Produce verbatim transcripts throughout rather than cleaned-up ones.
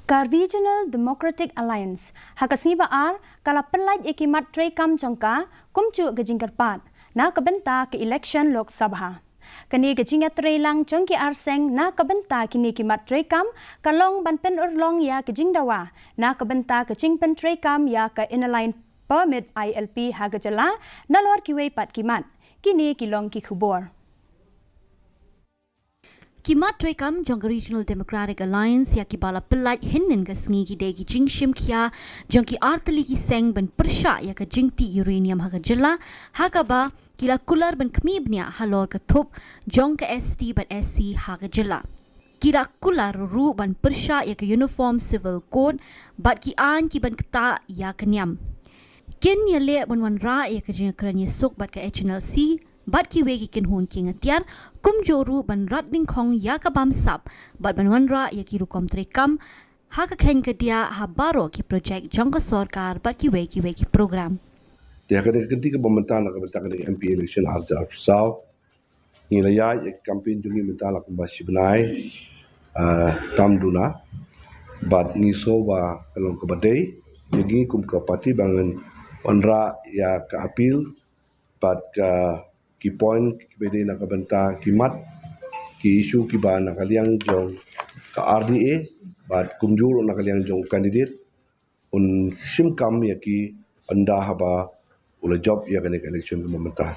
Ka Regional Democratic Alliance ha ka sngi ba ar ka la pyllait ïa ki mat treikam jong ka kumjuh ka jingkyrpad na ka bynta ka election Lok Sabha. Kane ka jingïatreilang jong ki arseng na ka bynta kine ki mat treikam ka long ban pynurlong ïa ka jingdawa na ka bynta ka jingpyntreikam ïa ka Inner Line Permit, I L P, ha ka jylla nalor kiwei pat ki mat. Kine ki long ki khubor. Ki mat treikam jong ka Regional Democratic Alliance ïa kiba la pyllait hynnin ka sngi ki dei ki jingshim khia jong ki artylli ki seng ban pyrshah ïa ka jingtih uranium ha ka jylla, ha kaba ki la kular ban khmih bniah halor ka thup jong ka S T bad S C ha ka jylla. Ki la kular ruh ban pyrshah ïa ka Uniform Civil Code bad ki aiñ kiban ktah ïa ka niam. Kin ïaleh ban wanrah ïa ka jingkren ïasuk bad ka H N L C bad kiwei ki kynhun kieng atiar, kumjuh ruh ban rat dyngkhong ïa ka bamsap bad ban wanrah ïa ki rukom treikam ha ka kheiñ ka diah ha baroh ki projek jong ka sorkar bad kiwei kiwei ki program. Te ha kane ka kynti kaba mynta na ka bynta kane ka M P election ar hajar arphew saw, ngi la ïaid ïa ka campaign jong ngi mynta la kumba shi bnai, ah, tam duna. Bad ngi sngew ba ka long kaba dei ïa ngi kum ka party ba ngan wanrah ïa ka appeal bad ka ki point kiba dei na ka bynta ki mat, ki issue kiba na ka liang jong ka R D A bad kumjuh ruh na ka liang jong u candidate un shim kam ïa ki ynda haba u la jop ïa kane ka election kaba mynta.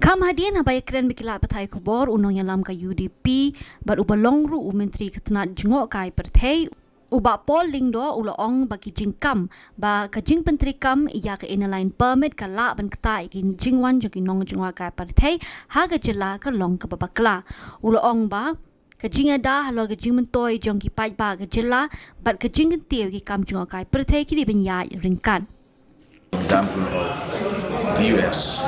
Kham hadien haba ïakren bad ki lad pathai khubor, u nongïalam ka U D P bad uba long ruh u Myntri ka tnat jngohkai pyrthei, u Bah Paul Lyngdoh, u la ong ba ki jingkam ba ka jingpyntreikam ïa ka Inner Line Permit ka lah ban ktah ïa ki jingwan jong ki nongjngohkai pyrthei ha ka jylla ka long kaba bakla. U la ong ba ka jingïada halor ka jingmyntoi jong ki paidbah ka jylla bad ka jingkyntiew ïa ki kam jngohkai pyrthei ki dei ban ïaid ryngkat. Example of the U S.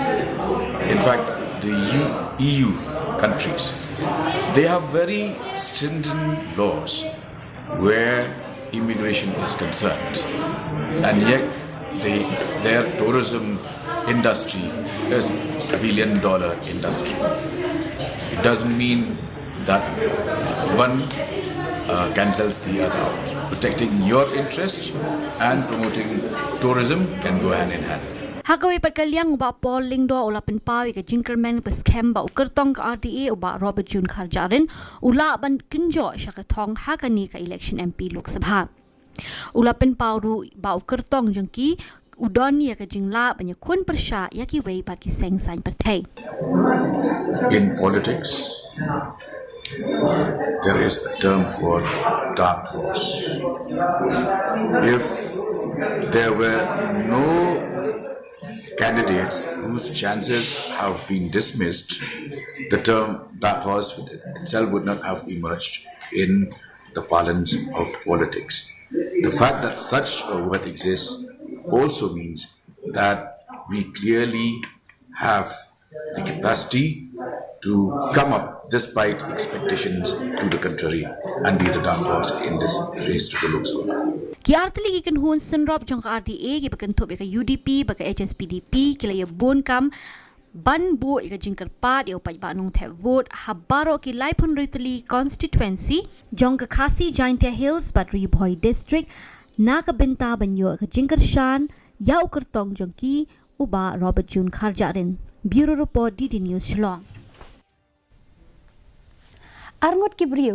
In fact, the U- E U countries, they have very stringent laws where immigration is concerned, and yet they, their tourism industry is a billion dollar industry. It doesn't mean that one uh, cancels the other out. Protecting your interest and promoting tourism can go hand in hand. Ha kawei pat ka liang, u Bah Paul Lyngdoh u la pynpaw ïa ka jingkyrmen ba skhem ba u kyrtong ka R D A, u Bah Robert June Kharjahrin, u lah ban kynjoh sha ka thong ha kane ka election M P Lok Sabha. U la pynpaw ruh ba u kyrtong jong ki u don ïa ka jinglah ban ïakhun pyrshah ïa kiwei pat ki seng saiñ pyrthei. In politics, there is a term called dark horse. If there were no candidates whose chances have been dismissed, the term dark horse itself would not have emerged in the parlance of politics. The fact that such a word exists also means that we clearly have the capacity to come up despite expectations to the contrary and be the dark horse in this race to the Lok Sabha. Ki artylli ki kynhun synrop jong ka R D A kiba kynthup ïa ka U D P bad ka H S P D P ki la ïa bun kam ban buh ïa ka jingkyrpad ïa u paidbah nongthep vote ha baroh ki laiphew hynriew tylli constituency jong ka Khasi Jaintia Hills bad Ri Bhoi District na ka bynta ban ïoh ka jingkyrshan ïa u kyrtong jong ki, u Bah Robert June Kharjahrin. Bureau Report, D D News, Shillong. Arngut ki briew